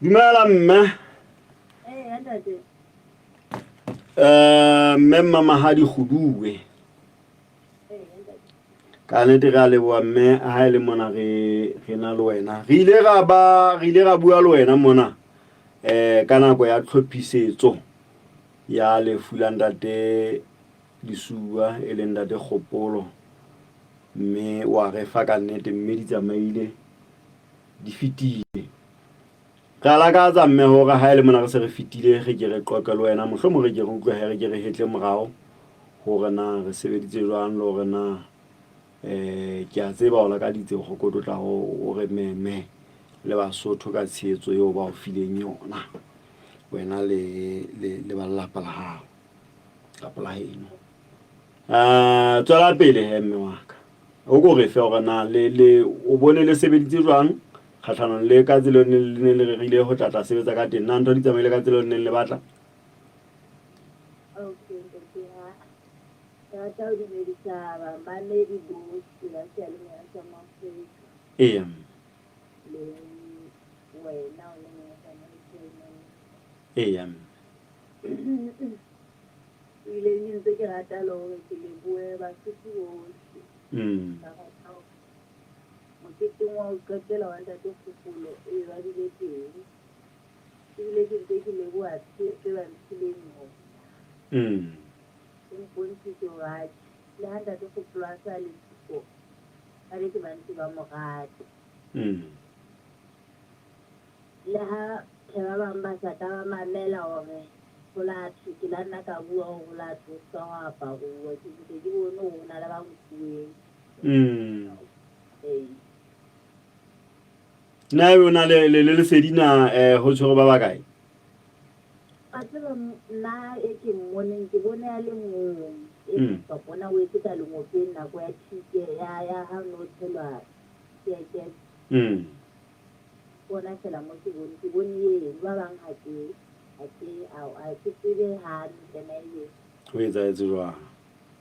Dumela mme. Ee, ntate. Mme Mmamahadi Kguduwe. Ka nnete re a leboha mme ha e le mona re re na le wena. Re ile ra ba re ile ra bua le wena mona ka nako ya tlhophisetso ya lefu la ntate Lisuwa e leng ntate Kgopolo mme wa re fa ka nnete mme di tsamaile di fetile. Re a lakatsa mme hore ha e le mona re se re fetile re ke re qoqe le wena mohlomong re ke re utlwe he re ke re hetle morao hore na re sebeditse jwang le hore na ke a tseba o lakaditse hore ko tlo tla o re meme le Basotho ka tshehetso eo ba o fileng yona wena le le le ba lelapa la hao kapa la heno. Tswela pele he mme wa ka. O ko re fe hore na le le o bone le sebeditse jwang kgahlanong le ka tsela le ne le rerile ho tla tla sebetsa ka teng. Na ntho di tsamaile ka tsela le neng le batla? Okay, ntate ha. Ke rata ho dumedisa bamamedi bohle ba seyalemoya sa Moafrika. Eya. Le wena o le motsamaisi. Eya. Ebile ke ntse ke rata le hore ke lebohe Basotho bohle. Ba rata hore moketeng wa ho qetela wa Ntate Kgopolo e be ba bile teng. Ebile ke ntse ke leboha tshehetso e ba mphileng yona. E mpontshitse hore atjhe, le ha Ntate Kgopolo a sa le siko, kannete ba ntse ba mo rata. Le ha tjhe ba bang ba sa ka ba mamela hore ho la thwe, ke la nna ka bua hore ho la thwe ho ska hwa aparuwa. Ke ntse ke bone hore ho na le ba nkuweng. Ee. Na ebe o na le le le lesedi na ho tshwere ba bakae? Wa tseba nna e ke mmoneng ke bone a le mong. E ka bona o etse ka lengopeng nako ya thike ya ya ha no tshelwa tear gas. Bona fela mo ke bone ke bone eno ba bang ha ke ha ke ha ke tsebe hantle na ebe Ho etsahetse jwang?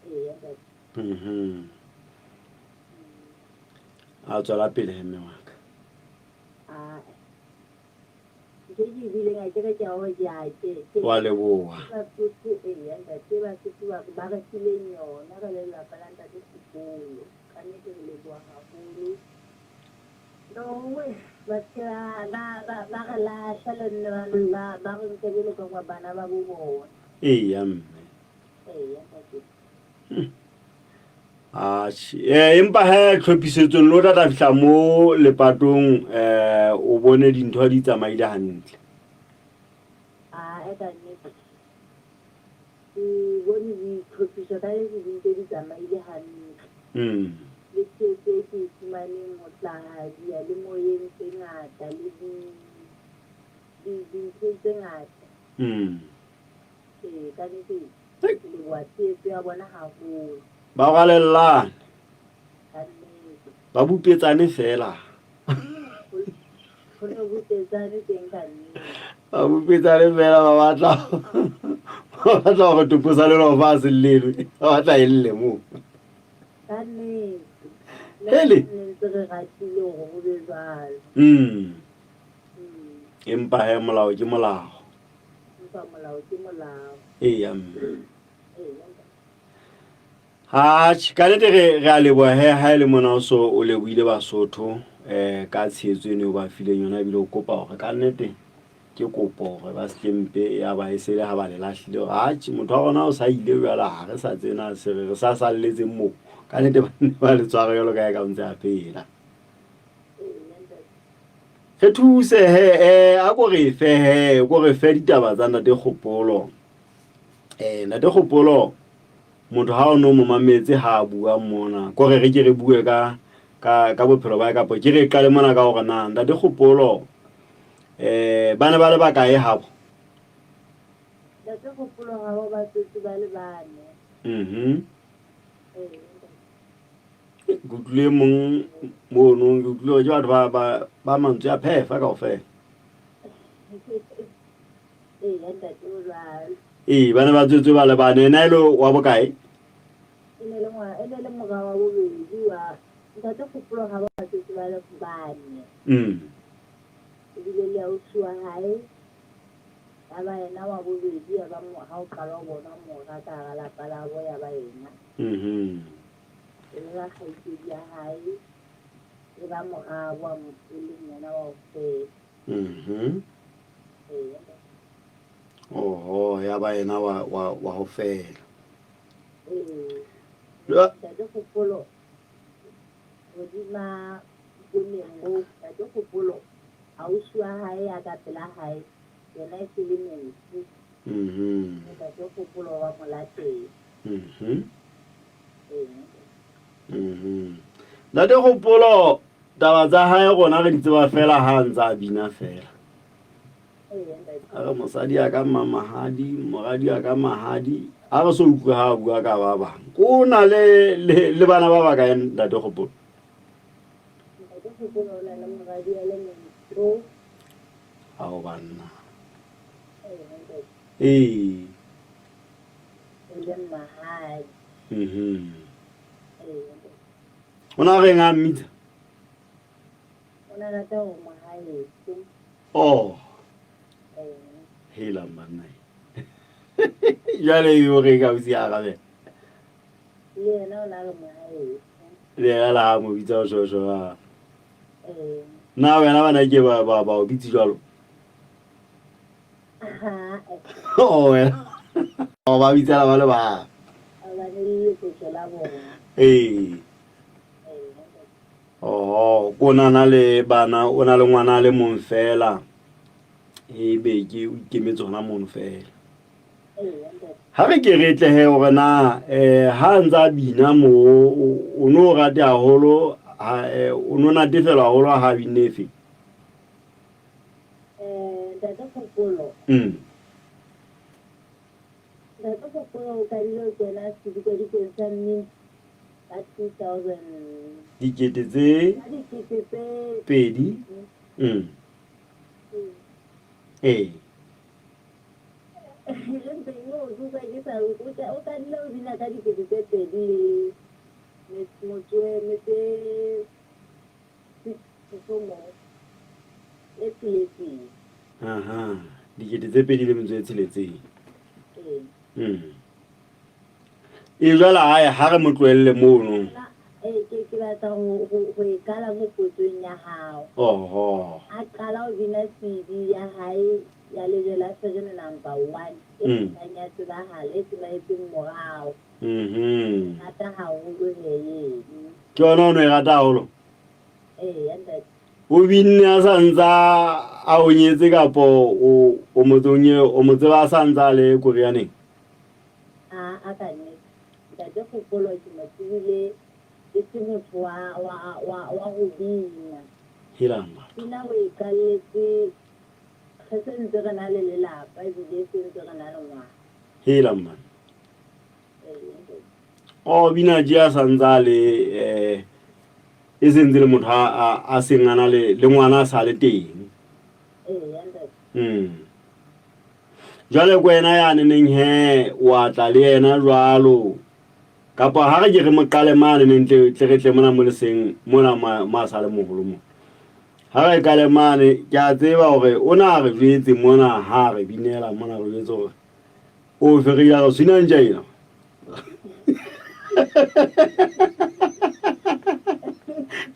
Eya ntate. A tswela pele he mme wa ka. Aa ntho e ke e buileng akere ke ya hore ke a ke ke Wa leboha. Basotho eya ntate Basotho ba ba re fileng yona re le lelapa la ntate Sekolo. Kannete re leboha haholo. No, ba se ke ba ba ba re lahla le nne ba ba ba re nke jwalo ka bana ba bo bona. Eya mme. Eya ntate. Atjhe, empa he tlhophisetsong le o tla tla fihla mo lepatong o bone dintho di tsamaile hantle. Ae ka nnete. Ke bone ditlhophiso ka nnete di ntse di tsamaile hantle. Le tshehetso e ke e fumaneng ho hlaha diyalemoyeng tse ngata le di di dinthong tse ngata. Ee, ka nnete ke leboha tshehetso ya bona haholo. Ba rwalellane. Ka nnete. Ba bupetsane feela. Ho ne bupetsane teng ka nnete. Ba bupetsane feela ba batla ba batla hore topo sa lelova a se llelwe. Ba batla e lle moo. Ka nnete. Le Hele. ne ntse re ratile hore ho be jwalo. Empa he molao ke molao. Empa molao ke molao. Eya mme. Eya. Atjhe, ka nnete re re a leboha he ha e le mona o so o lebohile Basotho ka tshehetso eno eo ba fileng yona ebile o kopa hore ka nnete ke kopo hore ba se mpe ya ba e se le ha ba le lahlile hore atjhe motho wa rona o sa ile jwale ha re sa tsena se re re sa salletseng moo. Ka nnete ba nne ba le tshware jwalo ka ha eka o ntse a phela. Re thuse he a ko re fe he ko re fe ditaba tsa Ntate Kgopolo. Ntate Kgopolo motho ha o no mo mametse ha a bua mona ko re re ke re bue ka ka ka bophelo ba kapo ke re qale mona ka hore na Ntate Kgopolo ba ne ba le bakae habo? Ntate Kgopolo habo ba tswetse ba le bane. Ee. Ke utlwile mong mono ke utlwile hore ke batho ba ba ba mantswe a phefa kaofela. Eya ntate o jwalo. Ee, ba ne ba tswetswe ba le bane. Ena e le wa bokae? E ne le ngwa, e ne le mora wa bobedi wa Ntate Kgopolo ha ba batswetse ba le bane. Ebile le ausi wa hae ya ba yena wa bobedi ya ba ha o qala ho bona mora ka hara lapa labo ya ba yena. E be ba kgaitsedi ya hae e ba morabo e leng yena wa ho fela. Ee. Oho, ya ba yena wa ho fela. Ee. Ntate Kgopolo hodima boneng boo, Ntate Kgopolo ausi wa hae ya ka pela hae yena e se le mofu. Ntate Kgopolo wa mo latela. Ee. Ntate Kgopolo taba tsa hae rona re di tseba fela ha a ntse a bina fela. A re mosadi a ka mmamahadi, moradi a ka mahadi, a re so utlwe ha a bua ka ba bang. Ko na le le bana ba ba kae Ntate Kgopolo? Ntate Kgopolo o na le moradi a le mong tlo. Ao banna. Ee. E leng mahadi. O na reng a mmitsa? O na rata hore mohaeso. Oh. Helang banna. Jwale yo re ka utsi arabe. Le yena o na re mohaeso. Le yena la mo bitsa o shosho ba. Na wena bana ke ba ba ba o bitse jwalo. Oh wena. O ba bitsela ba le ba. Ba ne le la bona. Ee. Oho, ko na na le bana, o na le ngwana a le mong fela. Ebe ke o ikemetse hona mono fela. Ha re ke re tle he hore na ha a ntse a bina mo o no o rate haholo o no natefelwa haholo ha a binne efe? Ntate Kgopolo. Ntate Kgopolo o qadile ho kena sedikadikong sa mmino ka 2000. Dikete tse. Ka dikete tse. Pedi. Ee. Le ntse ke o utlwa ke sa utlwe. O qadile ho bina ka dikete tse pedi le motso e six mohlomong e tsheletseng. Aha, 2006. Ee. E jwale hae ha re mo tlohelle mono. Ee, ke batla ho e qala mo potsong ya hao. Oho. A qala ho bina CD ya hae ya Lejwe la Serene number 1 e kang ya tsebahala e tsebahetseng morao. Rata haholo he eno. Ke yona o no e rata haholo? Ee, ntate. O binne a sa ntsa a o nyetse kapo o mo o mo tseba a sa ntsa a le korianeng? A ka nnete. Ntate Kgopolo ke mo tsebile e se motho wa ho bina. Helang batho. Pina o e qalletse re se ntse re na le lelapa ebile se ntse re na le ngwana. Helang man. O bina je a sa ntsa le e se ntse le motho a seng a na le ngwana a sa le teng. Jwale ko wena ya neneng he wa tla le yena jwalo kapa ha re ke re mo qale mane neng tle re tle mona mo leseng mona mo a sa le moholo mo. Ha re qale mane ke a tseba hore o na re jwetse mona ha re binela mona re jwetse hore o fereile re swina ntja ena.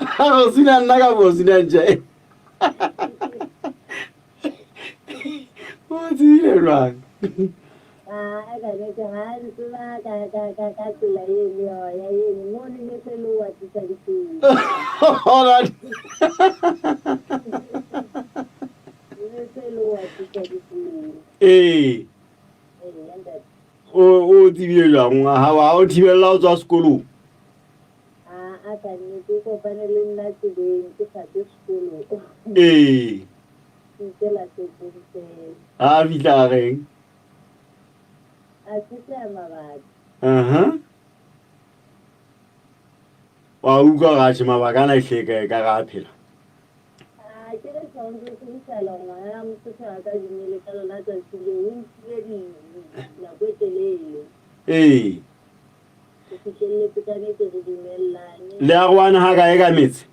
Ha re swina nna ka bo swina ntja ena. O tsebile jwang? A ka nnete ha ntseba ka tsela eno ya eno mono ne se le wa tlisa dipelo. Ne se le wa tlisa dipelo. Ee. Ee, ntate. O tsebile jwang? Ha o thibella ho tswa sekolong? A ka nnete o kopane le nna tseleng ke sa tswe sekolong. Ee. Ke ikela shopong fela. Ha a fihla a reng? A tshetleha mabaka. Aha. Wa utlwa hore atjhe mabaka ana ehlile ka re a phela. A ke re sa ntse ke fihlala ngwana ya mosotho a ka dumele ka lona tsatsi leo o nkile nako e telele. Ee. Re fihlelletse ka nete re dumellane. Le arohane ha kae ka metse?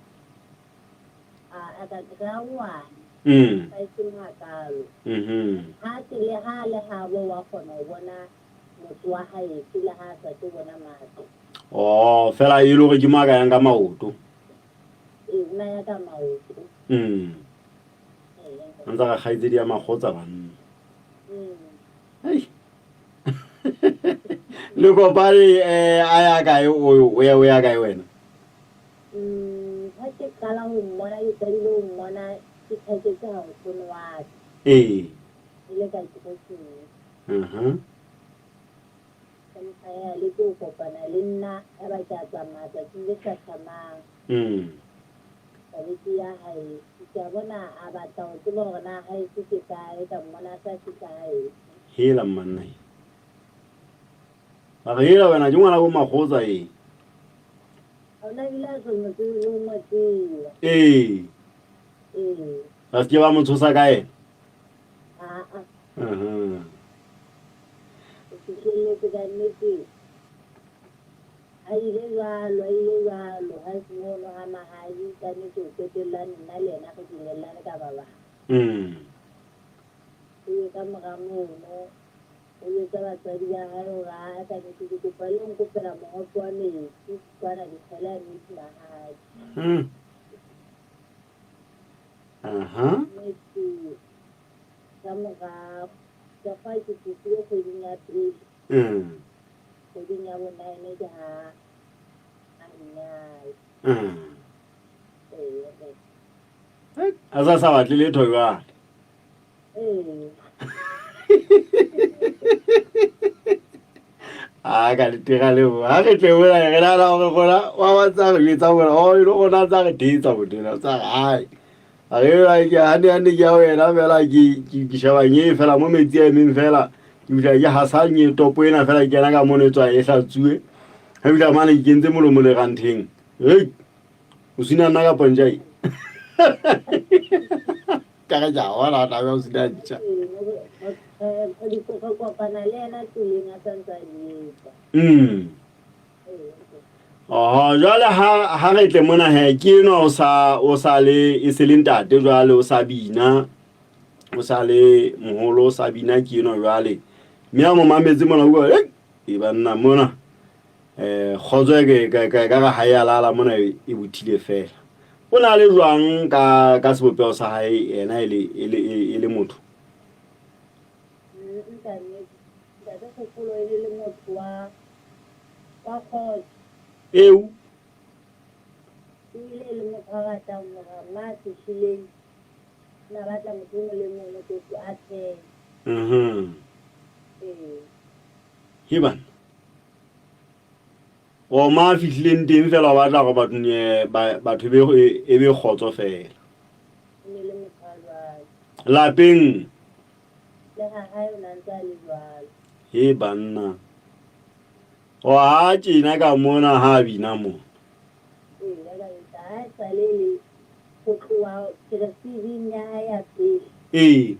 A ka re arohane. Fa e seng hakalo. Ha se le ha le habo wa kgona ho bona motse wa haeso le ha a sa tlo bona matlo. Oh, fela e le hore ke mo a ka yang ka maoto. Ee, o na ya ka maoto. A ntsa re kgaitsedi ya makgotsa banna. Hei. Le kopane a ya kae o ya o ya kae wena? Ha ke qala ho mmona ke qadile ho mmona ke tjhaketse ha nkgono wa ka. Ee. E le ka kerekeng. Empa ya le ke ho kopana le nna ya ba ke a tsamaya tsatsing le hlahlamang. Ka be ke ya haeso. Ke a bona a batla ho tseba hore na haeso ke kae, ka mmona a sa fihla haeso. Hela mmanna he. Ba re hela wena ke ngwana bo makgotsa e. Ha ona ebile a so mo tsebe le ho mo tseba. Ee. Ee. Ba se ke ba mo tshosa ka ena. Aa. Uh-huh. O fihlelletse ka nnete. A ile jwalo, a ile jwalo, ha se mono ha mahadi, ka nnete o qetellane nna le yena re dumellane ka ba bang. Ebe ka mora mono, o jwetsa batswadi ba hae hore aa ka nnete ke kopa le nkopela mohope wa metsi, kwana dikgele a metsi mahadi. Nnete, ka mora, ka fa ke fihlile kgweding ya pele. Kgweding ya bo-nine ke ha a nnyala. Ee. A sa sa batle letho jwale. Ee. A ka le tega leo. Ha re tle mona re nahana hore rona wa wa tsa re jwetsa mona, oh, e le rona tsa re thetsa motho enwa, tsa re hai. A re ena ke hane hane ke ya wena fela ke shebang e fela mo metsi a emeng fela. Ke fihla ke hasanye topo ena fela ke kena ka mono e tswa e hlatsuwe. Ha fihla mane ke kentse molomo lerantheng. Hei, o sina nna kapa ntja e? Ka re ke a bona taba ya ho sina ntja. Re kopana le yena tseleng a santse a di etsa. Oho, jwale ha re tle mona he, ke enwa o sa o sa le e se le ntate jwale o sa bina. O sa le moholo o sa bina ke enwa jwale. Mme a mo mametse mona o bua, "Hei, e banna mona." Kgotso e ka ka ka ha ya lala mona e bothile fela. O na le jwang ka ka sebopeho sa hae yena e le e le e le motho? Ntate Kgopolo e le motho wa wa kgotso. Eo. Ebile e le motho a ratang hore ma a fihlileng na batla motho o mong le mong o a tshehe. Ee. He bana. O ma a fihlileng teng fela o batla hore batho batho e be kgotso fela. E ne le motho a jwalo. Lapeng. Le ha hae o na ntse a le jwalo. He banna. O ha tjena ka mona ha bina mo. Ee, ya ka etsa ha e sale le ho tloha keresiving ya hae ya pele. Ee.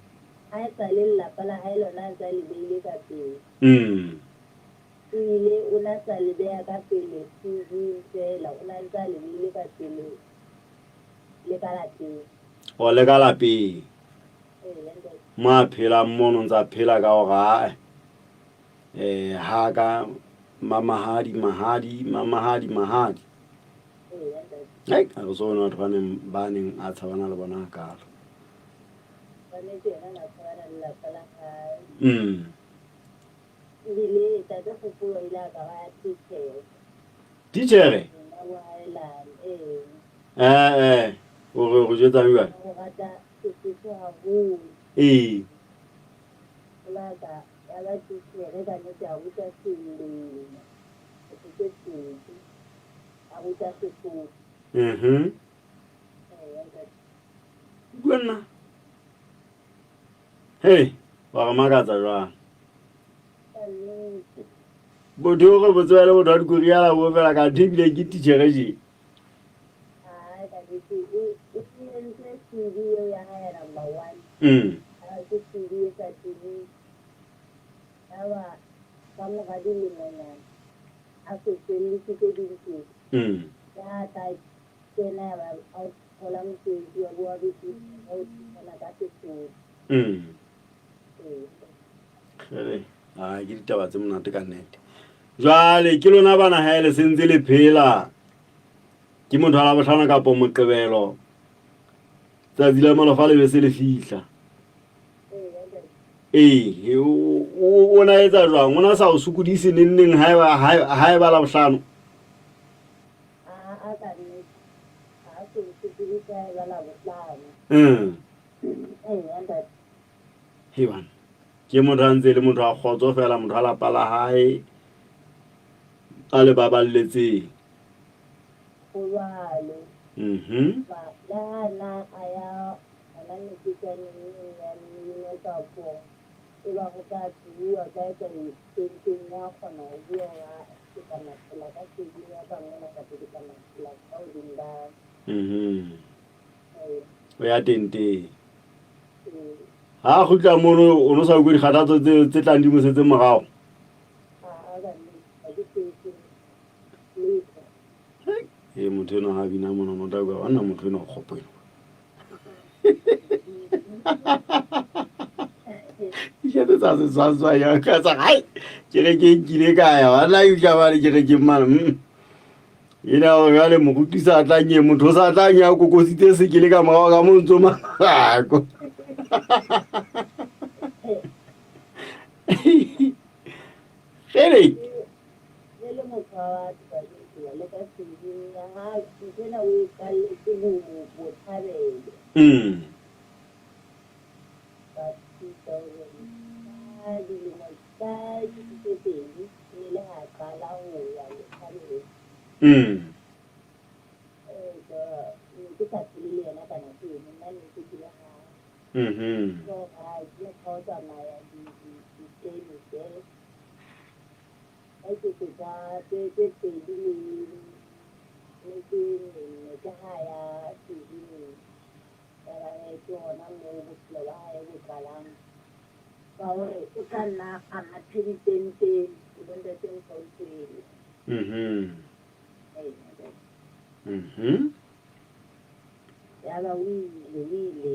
Ha e sale lelapa la hae lona a ntse a le beile ka pele. Ebile o na sa le beha ka pele CV-ing fela, o na ntse a le beile ka pele le ka lapeng. O le ka lapeng. Ee, ntate. Mo a phelang mono ntse a phela ka hore ae ha ka mamahadi mahadi mamahadi mahadi. Ee, ntate. Hei, ha re so bone batho ba neng a tshabana le bona hakalo. Tshwanetse yena na tshabana le lelapa la hae. Ebile ntate Kgopolo ile a ka ba titjhere. Titjhere? Nna bohaelane, ee. Eh, o re o jwetsang jwale? O rata Sesotho haholo. Ee. O la ka ya ba titjhere ka nnete a ruta selemo, tse pedi, a ruta Sesotho. Ee, ntate. Bua nna. Hey, wa re makatsa jwang? Botho o re bo tseba le botho wa dikoriana bo fela ka ntho ebile ke titjhere je. Ai, ka nnete, o entse CV eo ya hae ya number one. Ke CV e sa timeng. Yaba ka mora dilemonyana. A se fellisitse dintlong. Mm. Ke ha a tla kena ya ba a thola mosebetsi wa bo wa wa ho thusana ka Sesotho. Ee. Kgele, ai ke ditaba tse monate ka nnete. Jwale ke lona bana ha le sentse le phela. Ke motho wa Labohlano kapa Moqebelo. Tsatsi la malofa le be se le fihla. Ee, o na etsa jwang? O na sa o sokodise neng neng haeba haeba Labohlano? A ka nnete. Ha a so sokodise haeba Labohlano. Ee, ntate. He bana. Ke motho a ntse le motho a kgotso fela, motho a lapa la hae a le baballetseng. Ho jwalo. Mhm. Ba le ha na a ya hona meketjaneng eno ya mmino kapo e ba ho tla bua kae kae tenteng ya kgona ho bua hore aa ke tla mathela ka shebing ya ka mona kapa ke tla mathela ka hodimo ba. Mhm. Ee. O ya tenteng. Ee. Ha a kgutla mono o no sa utlwe dikgathatso tse tse tlang di mo setse morao. Aa ka nnete ha ke tsebe letho. Ee, motho enwa ha a bina mona o tla utlwa banna motho enwa o kgopo enwa. Iketsetsa seswaswa ya ka tsa hai kerekeng ke ile ka ya banna ke utlwa bane kerekeng mane. Ena hore jwale moruti sa tlang ye motho o sa tlang ya kokositse sekele ka morao ka mo ntso manako. Kgele. E le motho wa batho ba jwetsuwa le ka seding ya ha nthwena o e qalletse ho bo thabele. Ba thusa hore ka dilemo tsa 2000 e le ha qala ho ya lethabeng. Eh, ne ke sa phele le yena ka nako eno, nna ne ntse ke le hae. Ke hore ha ke motho wa ho tsamaya ditente. Ka kete tsa tse pedi le metso e mene ke ha ya sehining. Ya ba he ke hona moo bophelo ba hae bo qalang ka hore o tla nna a mathe ditenteng le bo ntate Mfautswele. Ee, ntate. Ya ba o ile, o ile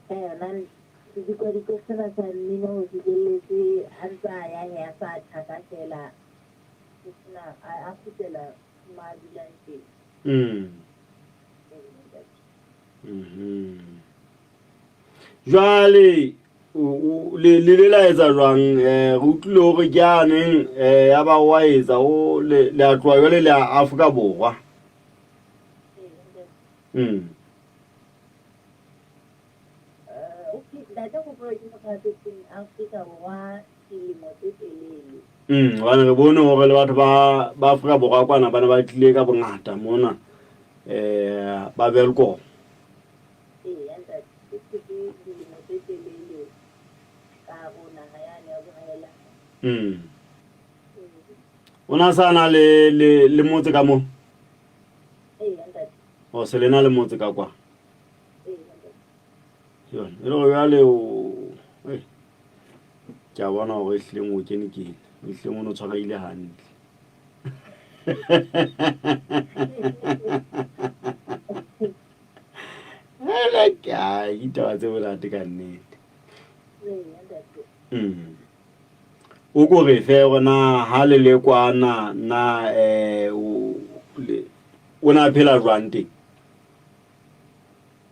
ka yona sedikwadikwe sena sa mmino ho fihlelletse a ntse a ya he a sa thaka fela ho sena a kgutlela mo a dulang teng. Ee, ntate. Jwale le le la etsa jwang? Re utlwile hore ke aneng ya ba wa etsa o le le a tloha jwale le a Afrika Borwa. Ee, ntate. Okay, ntate Kgopolo ke motho a phetseng Afrika Borwa dilemo tse telele. Hobane re bone hore le batho ba ba Afrika Borwa kwana ba ne ba tlile ka bongata mona ba Welkom. Ee, ntate, o phetse dilemo tse telele ka hare ho naha yane ya bohaelane. O na sa na le le le motse ka mo? Ee, ntate. O se le na le motse ka kwa? Ee, ntate. Yone, e le hore jwale o ke a bona hore ehlileng o kene kene. Ehlileng o no tshwarehile hantle. Hele, ke ai ditaba tse monate ka nnete. Ee, ntate. O ko re fe hore na ha le le kwana na o le o na phela jwang teng?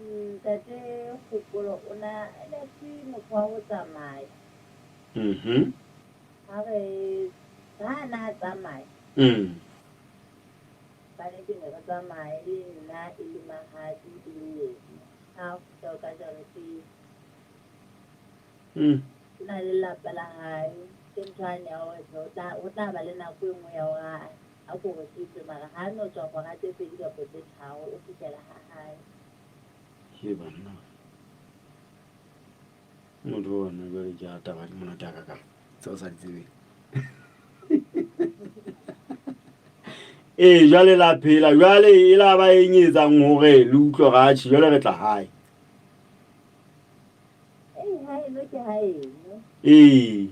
Ntate Kgopolo o na ene se motho wa ho tsamaya. Ha re ha na tsamaya. Ba ne ke ne re tsamaye le nna e le mahadi e le yena. Ha kgutla o ka jareteng. Ke na le lelapa la hae. Ke ntho yane ya hore o tla o tla ba le nako e nngwe ya hore a ko re ke tswe mara ha no tswa hora tse pedi kapa tse tharo o kgutlela ha hae. Ke banna. Motho wa nna jwale ke a taba di monate a kakang tse o sa di tsebeng. Ee, jwale la phela jwale e la ba eng e etsang hore le utlwe hore atjhe jwale re tla hae. Ei, haeno ke haeno. Ee.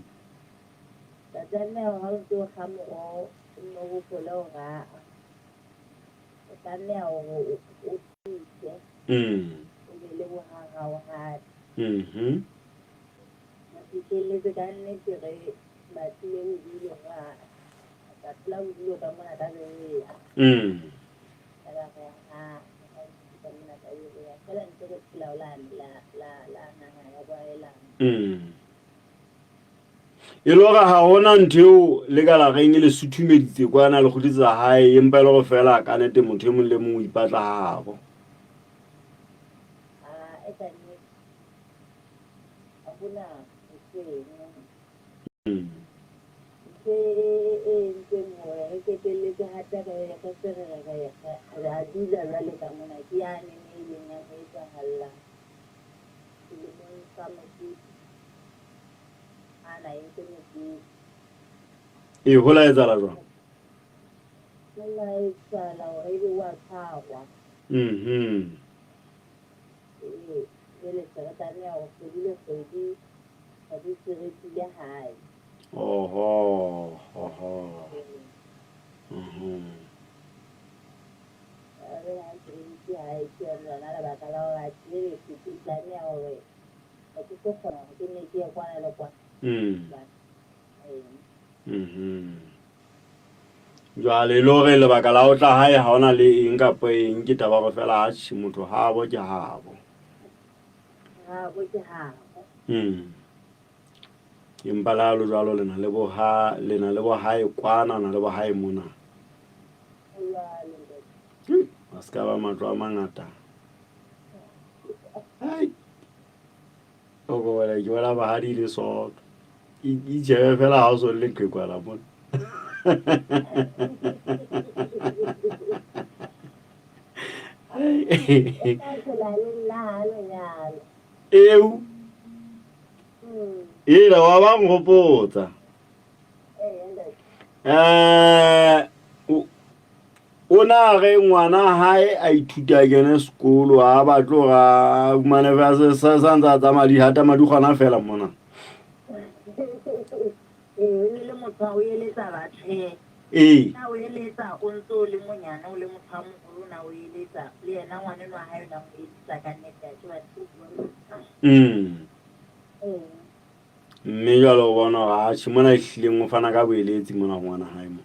Ntate tlameha hore ha o ntso o kga moroho, o nno o hopole hore aa, o tlameha hore o thuse, o be le bohahao hape. Re fihlelletse ka nnete re batlile bodulo ra ka thola bodulo ka mona ka Berea. Yaba re ha ka mona ka Berea. Feela ntse re phela ho lane la la la naha ya boahelani. E le hore ha hona ntho eo le ka la reng e le suthumeditse kwana le kgutlisetsa hae, empa e le hore feela ka nete motho e mong le mong o ipatla habo. Ah, e ka nnete. Ha hona ntho eno. Ntho e e entseng hore re qetelletse hape re re se re re re a dula jwale ka mona ke yane e ileng ya mo etsahalla selemong sa mokete ha na entse mokete. Ee, ho la etsahala jwang? Ho la etsahala hore ebe wa tshwarwa. Ee, jwale se re tlameha hore kgwedi le kgwedi re dutse re tlile hae. Oho, oho. Mhm. Re ha se re dutse hae ke yona lona lebaka la hore atjhe ke tlameha hore ha ke tlo kgona hore ke nne ke ye kwana le kwana. Ee. Jwale e le hore lebaka la ho tla hae ha hona le eng kapa eng, ke taba hore feela atjhe motho habo ke habo. Habo ke habo. Empa le ha le jwalo le na le bo ha le na le bo hae kwana na le bo hae mona. Jwale ntate. A se ka ba matlo a mangata. Hai. O ko bona ke bona bahadi le soto. Itjhebe fela ha o so le leqhekwana mona. O tla phela le nna ha lenyalo. Eo. Ela wa ba nkgopotsa. Ee, ntate. O na re ngwana hae a ithuta a kene sekolo a batle hore a fumane fa se sa ntse a tsamaya di hata madikgwana fela mona. Ee, o ne le motho wa ho eletsa batho he. Ee. Na o eletsa o ntse o le monyane o le motho a moholo na o eletsa le yena ngwaneno wa hae o na mo eletsa ka nnete a ke batho. Ee. Mme jwale o bona hore atjhe mona ehlileng o fana ka boeletsi mona ho ngwana hae mo.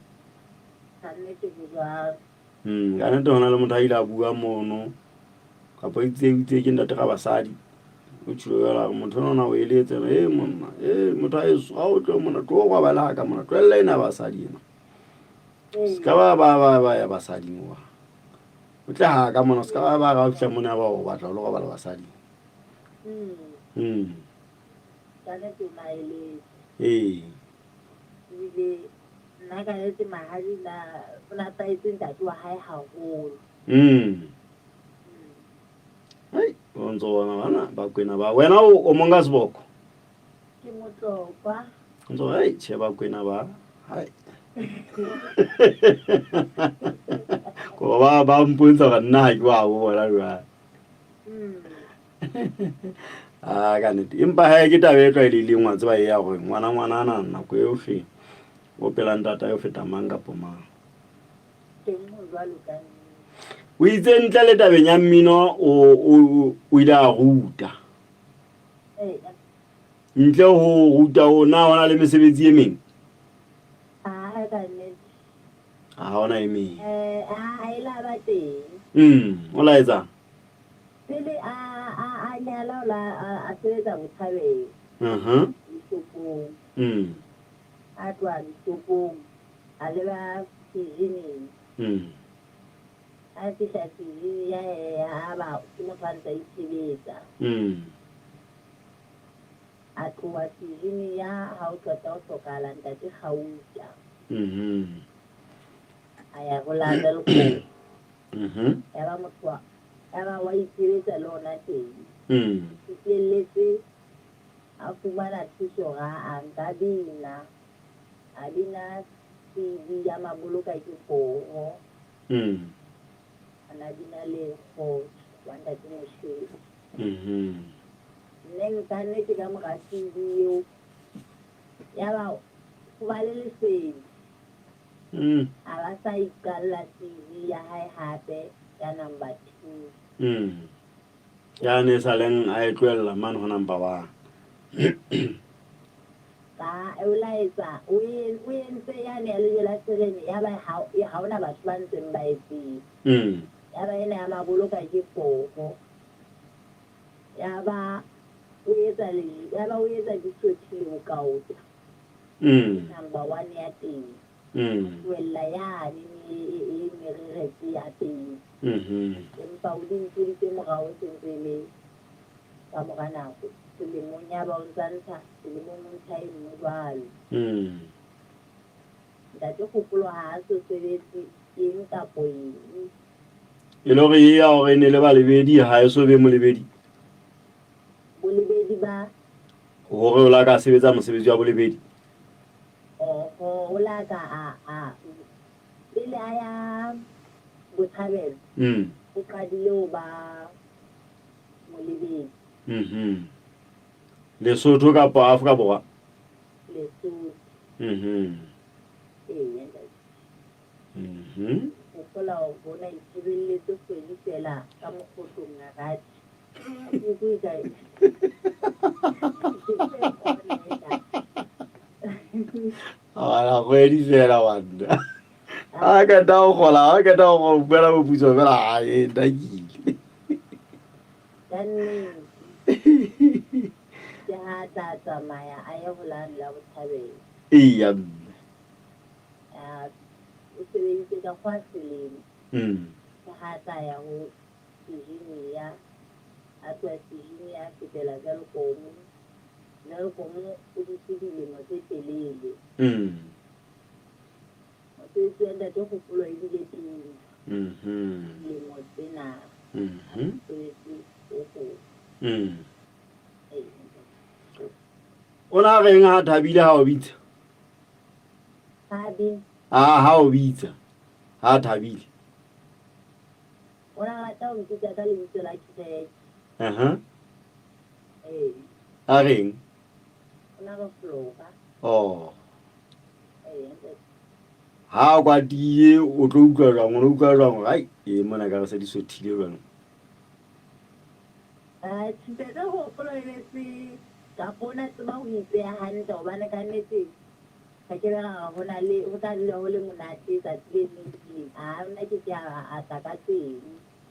Ka nnete ho jwalo. Ka nnete hona le motho a ile a bua mono kapa itse itse ke ntate ga basadi. O tjhilo jwalo a re motho ona o eletse re e monna e motho a eso ha o tlo mona tlo robala ha ka mona tlohella ena basadi ena. Se ka ba ba ba ba ya basading wa. O tle ha ka mona se ka ba ba ra fihla mona ba o batla o lo robala basading. Ka nnete o na eletse. Ee. Ebile nna ka nnete mahadi na o na tlwaetse ntate wa hae haholo. Hai, o ntso bona bana Bakwena ba. Wena o mong ka seboko? Ke Motlokwa. O ntso hai tjhe Bakwena ba. Hai. Ko ba ba mpontsha hore nna ha ke wa bo bona jwale. Ah, ka nnete. Empa hae ke taba e tlwaelehileng wa tseba e ya hore ngwana ngwana ana nako yohle o pela ntatae ho feta mang kapa mang. Teng ho jwalo ka nnete. O itse ntle le tabeng ya mmino o o ile a ruta. Ee. Ntle ho ruta o na hona le mesebetsi e meng? Ah, ka nnete. Ha hona e meng. Eh, a e la ba teng. O la etsang? Pele a a a nyala o la a sebetsa bothabeng. Dishopong. A tloha dishopong a leba sejeneng. A fihla sejene ya ya ba ke motho a ntse a itshebetsa. A tloha sejene ya ha o qeta ho hlokahala ntate Kgauta. A ya ho la Welkom. Ya ba motho wa ya ba wa itshebetsa le ona teng. Fihlelletse a fumana thuso ra a nka bina. A bina CD ya Maboloka ke poho. A na bina le Kgotso wa ntate Moshweu. Mme ka nnete ka mora CD eo ya ba Ho ba le lesedi. A ba sa iqalla CV ya hae hape ya number 2. Ya ne sa leng a e tlohella mane ho number 1. Ka o laetsa o entse yane ya lejwe la serene ya ba ha hona batho ba ntseng ba e tseba. Ya ba ena ya maboloka ke poho. Ya ba o etsa le ya ba o etsa disothile bokaota. Number 1 ya teng. Tlohella yane e mereretse ya teng. Empa o di ntsheditse morao sentse le ka mora nako. Selemong ya ba o ntsa ntsha, selemong o ntsha e nngwe jwalo. Ntate Kgopolo ha a so sebetse eng kapo eng. E le hore e ya hore e ne le balebedi ha e so be molebedi. Bolebedi ba hore o la ka sebetsa mosebetsi wa bolebedi. Oho, o la ka a pele a ya Botshabelo. O qadile ho ba molebedi. Lesotho kapa Afrika Borwa? Lesotho. Ee, ntate. Hopola hore bona itshebeletse kgwedi feela ka mokgohlong garage. Ala kgwedi fela banna. A qeta ho kgola, a qeta ho fumana moputso fela a e ntakile. Ka nnete. Ke ha a tla tsamaya a ye ho lane la Botshabelo. Eya mme. O sebeditse ka kgwa selemo. Ke ha a tla ya ho Virginia, a tloha Virginia a fetela Welkom. Welkom o dutse dilemo tse telele. Mosebetsi wa Ntate Kgopolo ebile pina. Dilemo tsena. Mosebetsi o go. O na reng ha thabile ha o bitsa? Thabi. Ah, ha o bitsa. Ha thabile. O na rata ho mpitsa ka lebitso la kereke. Ee. A reng? O na re Flora. Oh. Ee, ntate. Ha o kwatile o tlo utlwa jwang? O no utlwa jwang hore ai e mona ka re se di sothile jwang? Ah, ntate Kgopolo e be se kapa o na tseba ho ipeha hantle hobane ka nnete re ke be ra re ho na le ho tla dula ho le monate tsatsi le leng le leng. A nna ke ke a tla ka teng.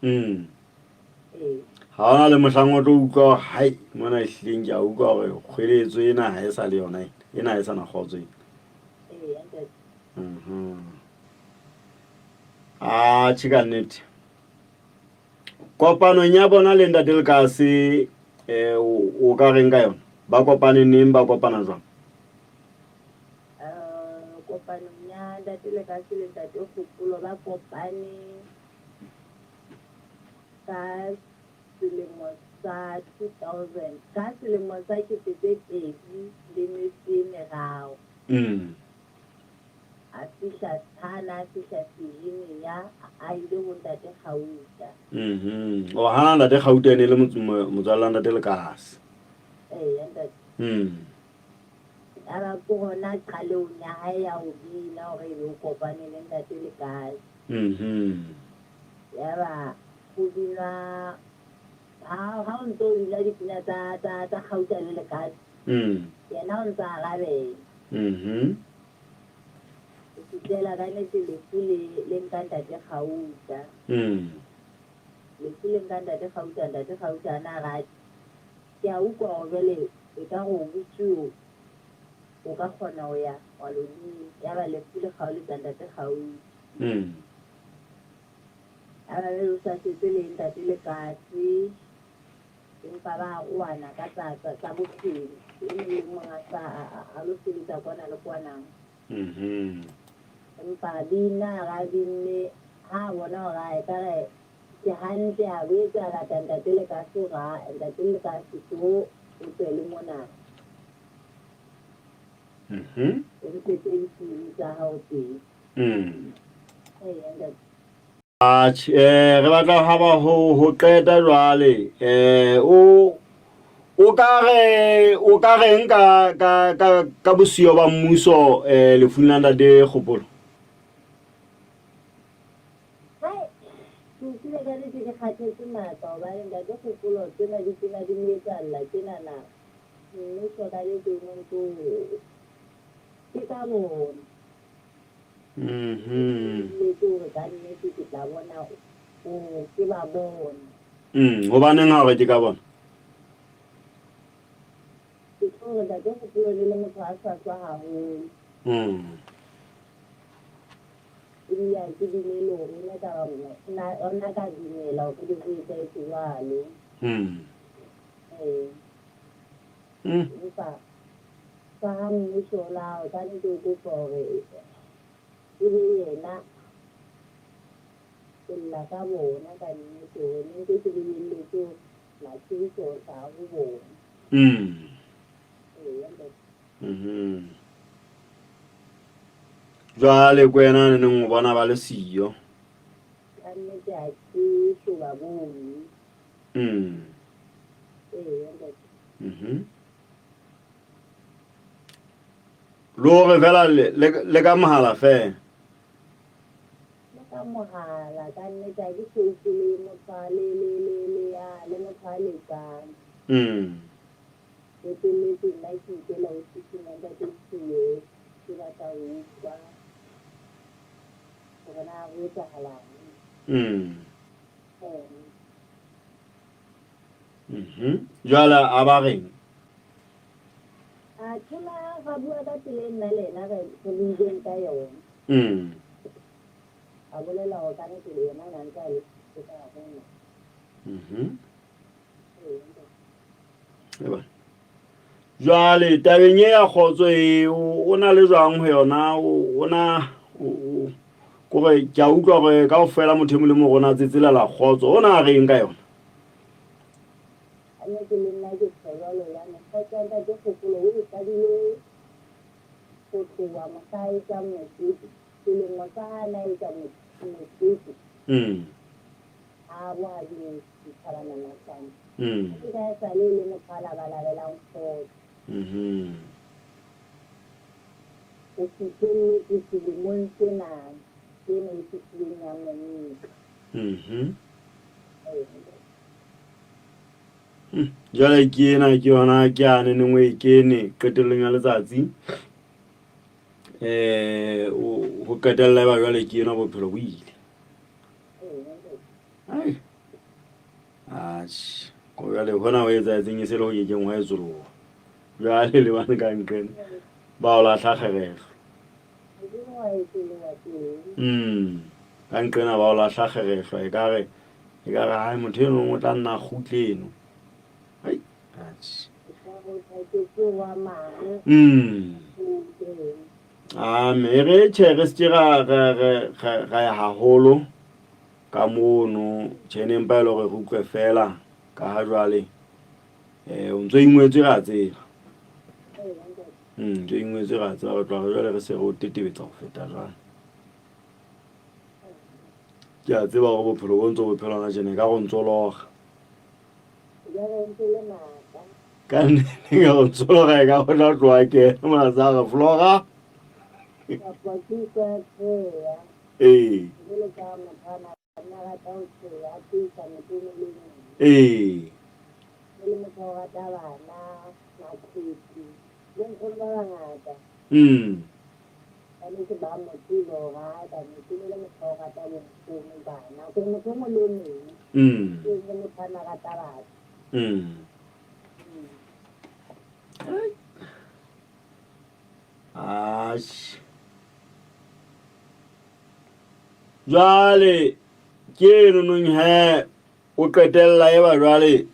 Ee. Ha hona le mohlang o tlo utlwa hore hai mona ehlileng ke a utlwa hore kgweletso ena ha e sa le yona ena. Ena ha e sa na kgotso ena. Ee, ntate. Atjhe ka nnete. Kopanong ya bona le Ntate Lekase o ka reng ka yona? Ba kopane neng, ba kopana jwang? Kopanong ya Ntate Lekase le Ntate Kgopolo ba kopane ka selemo sa 2000, ka selemo sa 2003. A fihla ha na fihla Virginia a ile ho Ntate Kgauta. O hana Ntate Kgauta ene le motswalle wa Ntate Lekase. Ee, ntate. Ya ba ke hona qalehong ya hae ya ho bina hore ebe o kopane le Ntate Lekase. Ya ba ho binwa ha o ntso o bina dipina tsa Kgauta le Lekase. Yena o ntsa arabela. Ho fihlela ka nnete lefu le nka Ntate Kgauta. Lefu le nka Ntate Kgauta, Ntate Kgauta a na rate. Ke a utlwa hore jwale e ka re o botsuwe o ka kgona ho ya wa lo bina. Ya ba lefu le kgaoletsa Ntate Kgauta. Ya ba jwale o sa setse le Ntate Lekase. Empa ba arohana ka tsa bophelo. E mong le mong a sa a lo sebetsa kwana le kwana. Empa bina ra binne ha bona hore a ekare ke hantle a boetse a lata Ntate Lekase hore Ntate Lekase tlo o tswe le mona. O ntshetse ditsebi tsa hao teng. Ee, ntate. Atjhe, re batla ha ba ho qeta jwale. O O ka re o ka reng ka ka ka ka bosiyo ba mmuso eh lefung la ntate Kgopolo? Hai, ke utlwile ka nnete ke kgathetse matla hobane ntate Kgopolo tsena di tena di mo etsahalla tjenana. Mmuso ka nnete o no ntso ke ka bona. Ke hore ka nnete ke tla bona o ke ba bona. Hobaneng ha o re ke ka bona? Ke tlo hore ntate Kgopolo ne le motho a hlwahlwa haholo. Ebile ha ke dumele hore o ne ka ba o na ka dumela hore be ho etsahetse jwalo. Ee. Empa ka ha mmuso o la ka nnete o kopa hore e be yena ke lla ka bona ka nnete hore ne ntse ke lebelletse hore matshediso ho hlaha ho bona. Eya ntate. Jwale ko wena ne neng o bona ba le siyo. Ka nnete ha ke so ba bone. Eya ntate. Le hore fela le ka mohala fela. Le ka mohala ka nnete ha ke so utlwe le motho a le le le le a le motho a letsang. Qetelletse nna ke ikela ofising ya ntate Tsie ke batla ho utlwa hore na ho etsahalang. Ee. Jwale a ba reng? A thola ra bua ka tsela e nna le yena re re buileng ka yona. A bolela hore ka nnete le yena o ne a ntse a le ka hare ho naha. Ee, ntate. Eba. Jwale tabeng e ya kgotso e o na le jwang ho yona o na kore ke a utlwa gore kaofela motho e mong le mong o na tsetselela kgotso o na reng ka yona? Ka nnete le nna ke tjho jwalo hobane kgotso ya ntate Kgopolo o e qadile ho tloha mohla a etsang mokete, selemo sa ha a na etsa mokete ha bo ha di dithabana masane. Ke ka esale e le motho a labalabelang kgotso. O fihlelletse selemong sena sena e fetileng ya monka. Ee. Jwale ke ena ke yona ke a neneng o e kene qetellong ya letsatsi. Ho qetella eba jwale ke ena bophelo bo ile. Ai. Atjhe, ko jwale hona ho etsahetseng e se le ho kekeng hwa etsoloha. Jwale le bane ka nqena ba o lahla kgerehlo. Ka nqena ba o lahla kgerehlo ekare ekare hai motho eno o tla nna a kgutle eno. Ai, atjhe. Ame e re tjhe re se ke ra ra ra ra ya haholo ka mono tjhe ne mpa e le hore re utlwe feela ka ha jwale o ntso ingwetswe re a tseba. Ntso ingwetswe re a tseba re tloha re jwale re se re o tetebetsa ho feta jwale. Ke a tseba hore bophelo bo ntso bo phela hona tjena ekare o ntso lora. Ka nnete ka go tshologa e ka go tla tloa kena mona sa re flora. Ee. Ee. Atjhe. Jwale ke eno nong he o qetella e ba jwale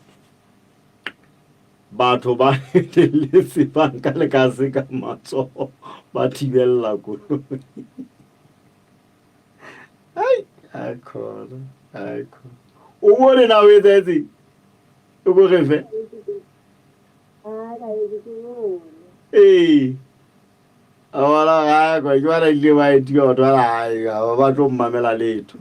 batho ba etelletse ba nka lekase ka matsoho ba thibella koloi. Ai, akhona, akhona. O bone na o etsahetseng? O ko re fe. Ee. A bona ga kwa ke bana ile ba etiwa batho ba gae ga ba tlo mmamela letho.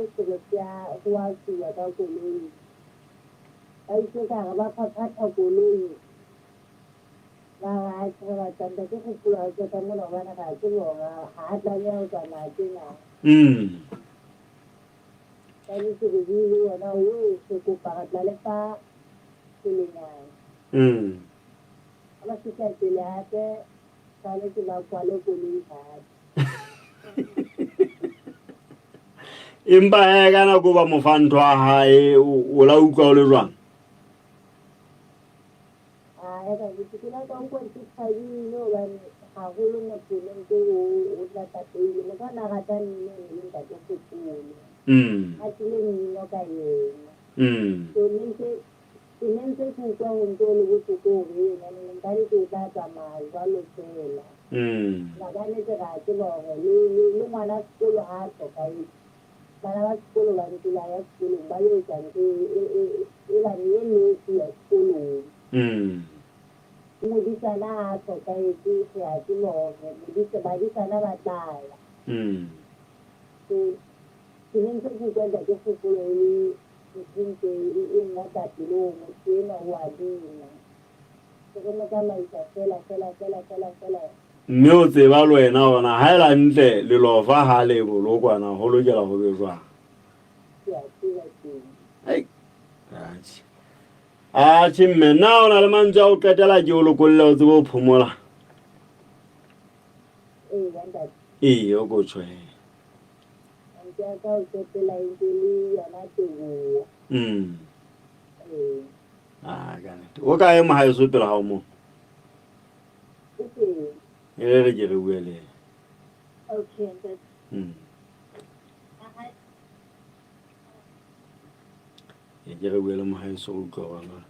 Ho se re sea ho a tsuwa ka koloing. Ba itse ka re ba phaphatha koloi. Ba re atjhe re batla ntate Kgopolo a tswe ka mona hobane re a tseba hore ha a tlameha ho tsamaya tjena. Ka nnete re buile le yona wee re kopa re tla le fa pelenyana. Ha ba fihla pele hape tshwanetse ba kwale koloi hape. Empa he ka nako ba mo fa ntho ya hae o la utlwa o le jwang? Ae ka nnete ke la ka utlwa ke thabile hobane haholo motho ne ntse o tla tapeile. Motho a na rata mmino e ne le ntate Kgopolo. Ratile mmino ka yena. So ne ntse ke ne ntse ke utlwa ho ntse ho le bohloko hore ena nka ke o tla tsamaya jwalo feela. Hoba ka nnete re a tseba hore le le ngwana sekolo ha a hlokahetse, bana ba sekolo ba ntse ba ya sekolong ba lo etsa ntho e bang e no etsuwa sekolong. Modisana ha a hlokahetse re a tseba hore modisa badisana ba tla ya. So ke ne ntse ke utlwa ntate Kgopolo e le ntho e ntse e nngotla pelo hore motho enwa o a bina. Se re mo tsamaisa feela feela feela feela feela. Mme o tseba le wena hore na ha e le hantle lelofa ha le bolokwa na ho lokela ho be jwang. Ke a tseba teng. Ai, atjhe. Atjhe mme, na o na le mantswe a ho qetela ke o lokolle o tsebe ho phomola? Eya ntate. Ee, o ko tjho he. Mantswe a ka ho qetela e ntse le yona teboho. Ee. Ah, ka nnete. O kae mohaeso pela hao moo? O teng. E re re ke re bue le yena. Okay, ntate. E ke re bue le mohaeso re utlwe hore na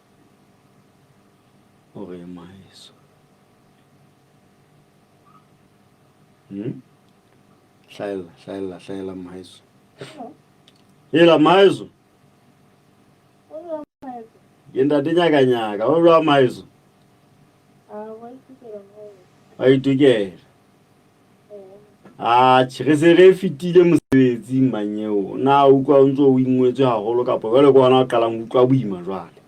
o reng mohaeso. Hlaella, hlaella, hlaella mohaeso. Hela mohaeso. Ke ntate nyakanyaka, o jwang mohaeso? Wa itokela. Atjhe, re se re fetile mosebetsing manyeo. Na o utlwa o ntse o ingwetswe haholo kapa jwale ke hona o qalang ho utlwa boima jwale?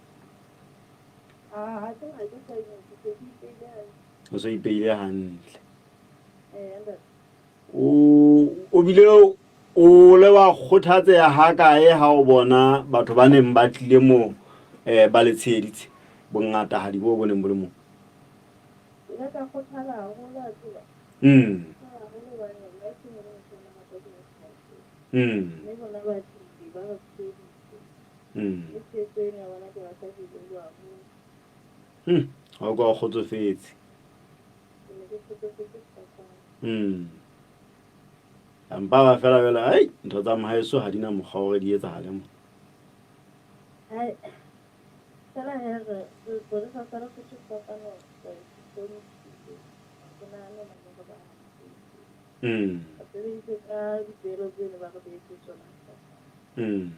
O so ipeile hantle. O bile o le wa kgothatseha hakae ha o bona batho ba neng ba tlile moo ba le tsheheditse, bongatahadi boo bo neng bo le moo? Ke ile ka kgothala haholo a tseba. Kgothala haholo hobane nna ke ne le motho a rata dino. Mme bona ba tlile ba re tsheheditse. Mme tshehetso ena ya bona ke rata ho e leboha haholo. Ha o ka o kgotsofetse. Ke ne ke kgotsofetse sefapano. Empa ba fela jwale, ai, ntho tsa mohaeso ha di na mokgwa wa hore di etsahale mo. Hai, fela he re re sa sala sotho sefapano re se hlomphile. Ha ke nahane hore ne re ba hampe. Re sebeditse ka dipehelo tse ne ba re behetse tsona sefapano.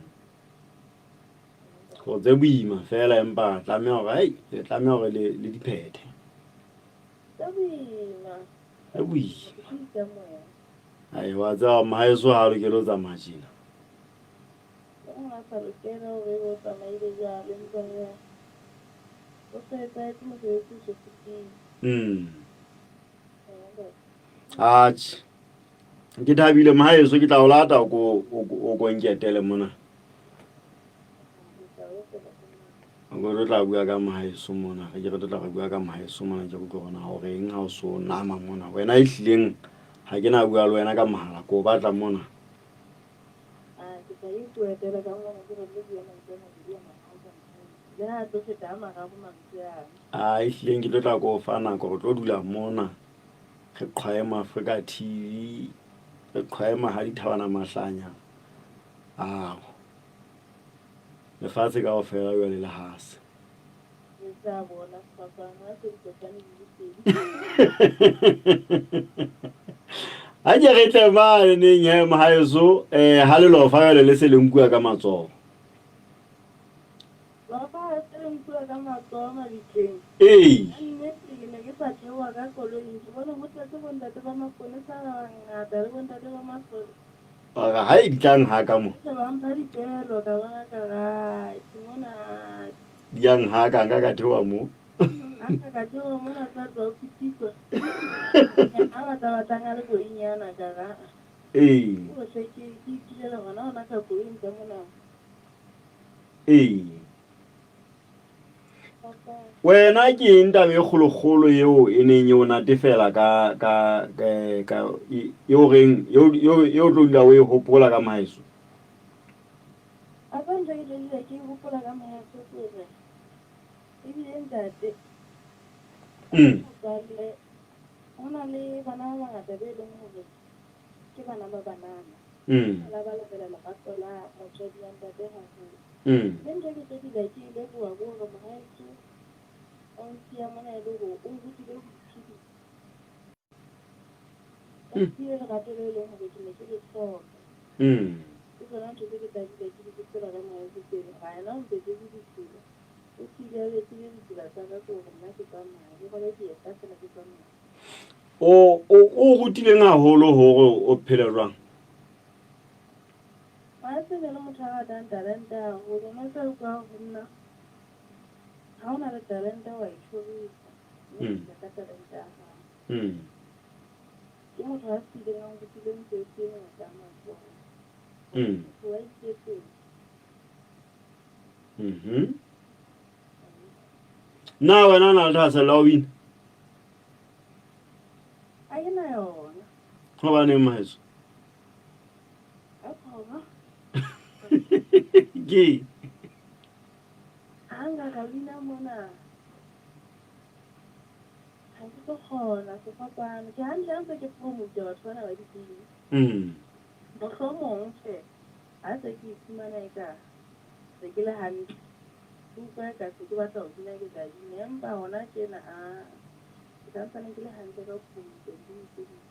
Go tse boima fela empa tlameha hore ai, le tlameha hore le le di phethe. Tse boima. Tse boima. Ai, wa tseba mohaeso ha a lokele ho tsamaya tjena. O sa lokela hore ebe o tsamaile jwalo empa he o so etsahetse mosebetsi o so fetile. Atjhe. Ke thabile mohaeso ke tla o lata o ko o ko nketele mona. O re tla bua ka mohaeso mona, re ke re tla re bua ka mohaeso mona ke utlwe hore na o reng ha o so nama mona. Wena e hlileng ha ke na bua le wena ka mohala ke o batla mona. A e hlileng ke tlo tla ko fa nako re tlo dula mona re qhwae Africa TV re qhwae Mahadi Thabana Mahlanya. Ao. Lefatshe kaofela jwale le hase. Le tla bona sefapano ha se dikopane di le pedi. Ha ke re tle mane neng he mohaeso ha lelofa jwale le se le nkuwa ka matsoho. Lofa ha se le nkuwa ka matsoho mabitleng. Ee. Ka nnete ke ne ke sa theoha ka koloing ke bone ho tletse bontate ba maponesa ba bangata le bontate ba masole. Ora ha e ditlang ha ka mo. Di yang ha ka nka ka theoha mo. Ee. Ee. Wena ke eng taba e kgolokgolo eo e neng e o natefela ka ka ka ka eo reng eo eo tlo dula o e hopola ka mohaeso? A ka ntho ke tlo dula ke e hopola ka mohaeso ke hore ebile ntate motswalle ho na le bana ba bangata be leng hore ke bana ba banana ba labalabela lerato la motswadi wa ntate haholo. Mme ntho e ke tlo dula ke e leboha ke hore mohaeso o nsiya mona e le hore o nrutile ho iphedisa. O mphile lerato le leng hore ke ne ke le hloka. Ke tsona ntho tse ke tla dula ke di hopola ka mohaeso tseno. Hoba yena o mpetsetse ditsela. O siile a betsile ditsela tsa ka ke hore nna ke tsamaye. Ke rwale dieta feela ke tsamaye. O o o rutileng haholo hore o phele jwang? Mohaeso e ne le motho a ratang talente haholo. O ne o tla utlwa ho nna ha o na le talente wa e tjhorisa. Mme o phela ka talente ya hao. Ke motho a siileng a nrutile mesebetsi e mengata ya matsoho. Motho wa iketsetsa. Na wena o na le thahasello ya ho bina? Ha ke na yona. Hobaneng mohaeso? Ke Ha nka ka bina mona ha ke tlo kgona sefapano. Ke hantle ha ntse ke promote batho bana ba dipina. Mohlomong tjhe ha se ke iphumana eka se ke le hantle, ke utlwa eka se ke batla ho bina ke tla bina. Empa hona tjena aa ke santsane ke le hantle ka ho promote dipina tse ding.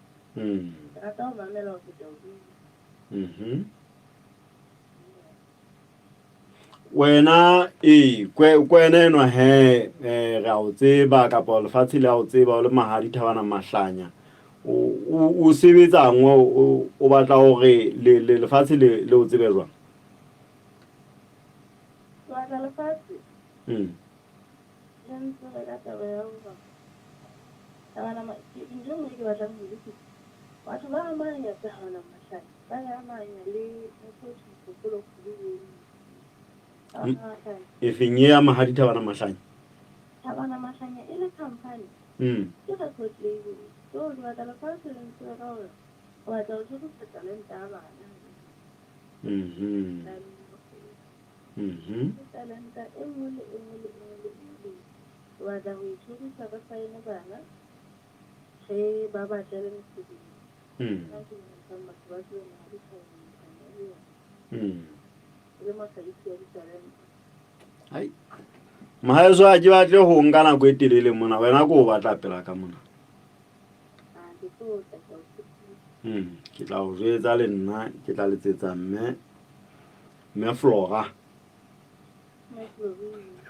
Ke rata ho mamela ho feta ho bina. Wena ee kwena enwa he eh, re a o tseba kapa lefatshe le a o tseba o le mahadi Thabana Mahlanya. O sebetsang o batla hore lefatshe le o tsebe jwang? Ke batla lefatshe le ntsebe ka taba ya hore Thabana ntho e nngwe e ke batlang ho e lokisa, batho ba amanya Thabana Mahlanya ba e amanya le motho o thweng Kgopolo Kgolubeng. Thabana Mahlanya. E feng e ya Mahadi Thabana Mahlanya? Thabana Mahlanya e le company ke record label. So ke batla lefatshe le ntsebe ka hore o batla ho tjhorisa talente ya bana. Ke talenta e nngwe le e nngwe le e nngwe le e nngwe le e nngwe. Ke batla ho e tjhorisa re saene bana re ba batlele mesebetsi. Nna ke batlang batho ba tsebe Mahadi Thabana Mahlanya e le yena. E le mohlahisi wa ditalente. Ai. Mohaeso ha ke batle ho nka nako e telele mona, wena ke o batla pela ka mona. Ah, ke tlo tla ke a o tshepisa. Ke tla o jwetsa le nna, ke tla letsetsa mme mme Flora. Mme Florina.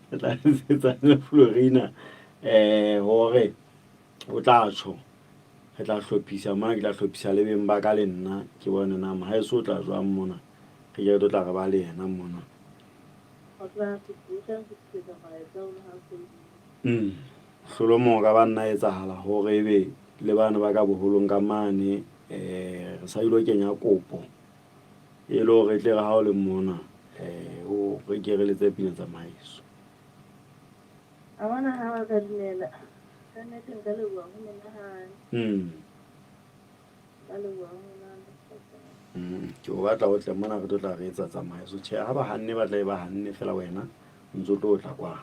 Ke tla letsetsa mme Florina hore o tla tjho. Re tla hlophisa mona, ke tla hlophisa le beng ba ka le nna ke bone na mohaeso o tla jwang mona. Re ke re tlo tla re ba le yena mona. O tla fetisetsa molaetsa o ha founile. Hlolomong ka ba nna etsahala hore ebe le bana ba ka boholong ka mane re sa ilo kenya kopo e le hore e tle re ha o le mona o re ke re letse pina tsa mohaeso. A bona ha ba ka dumela ka nnete nka leboha ho menahane. Nka leboha ho menahane. Ke o batla o tle mona re tlo tla re etsa tsa mohaeso. Tjhe, ha ba hanne ba tla e ba hanne fela wena o ntso tlo tla kwa.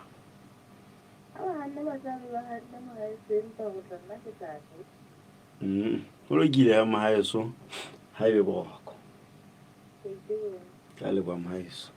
Ha ba hanne ba tla be ba hanne mohaeso empa ho tla nna ke tla tla. Ho lokile ya mohaeso ha ebe boroko. Ke a iteboha. Ke a leboha mohaeso.